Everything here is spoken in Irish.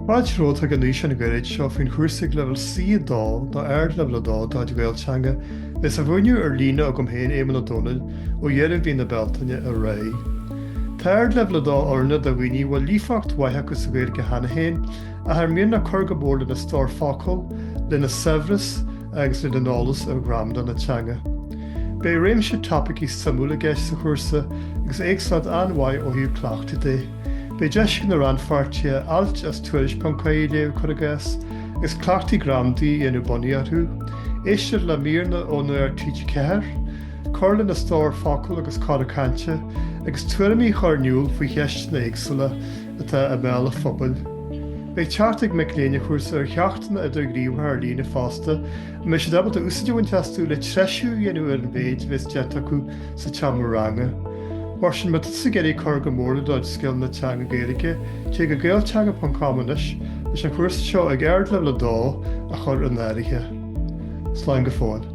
Fáilte romhat chuig an fhíseán gairid seo faoin chúrsa ag leibhéal C2 nó Ardleibhéal 2 de chuid Gaelteanga a bheas á mhúineadh ar líne agam féin, Éamonn Ó Dónaill, ó dheireadh mhí na Bealtaine ar aghaidh. Tá Ardleibhéal 2 oiriúnach do dhaoine a bhfuil líofacht mhaith acu sa Ghaeilge cheana féin ach ar mian leo cur go mór lena stór focal, lena saibhreas agus lena n-eolas ar ghramadach na teanga. Beidh réimse topaicí suimiúla i gceist sa chúrsa agus éagsúlacht an-mhaith ó thaobh cleachtaidh de. Beidh deis ag na rannpháirtithe ailt as Tuairisc.ie a léamh, cuir i gcás, agus cleachtaí gramadaí a dhéanamh bunaithe orthu, éisteacht le míreanna ó Nuacht TG4, cur lena stór focal agus cora cainte, agus tuairimí a chur in iúl faoi cheisteanna éagsúla atá i mbéal an phobail. Beidh teacht ag mic léinn an chúrsa ar cheachtanna idirghníomhacha ar líne fosta, a mbeidh siad ábalta úsáid a bhaint astu le treisiú a dhéanamh ar an mhéid a bheas déanta acu sa tseomra ranga. Mar sin, má tá tusa ag iarraidh cur go mór le do chuid scileanna teanga Gaeilge, téigh go gaelteanga.com anois leis an chúrsa seo ag Ardleibhéal 2 a chur in áirithe. Slán go fóill.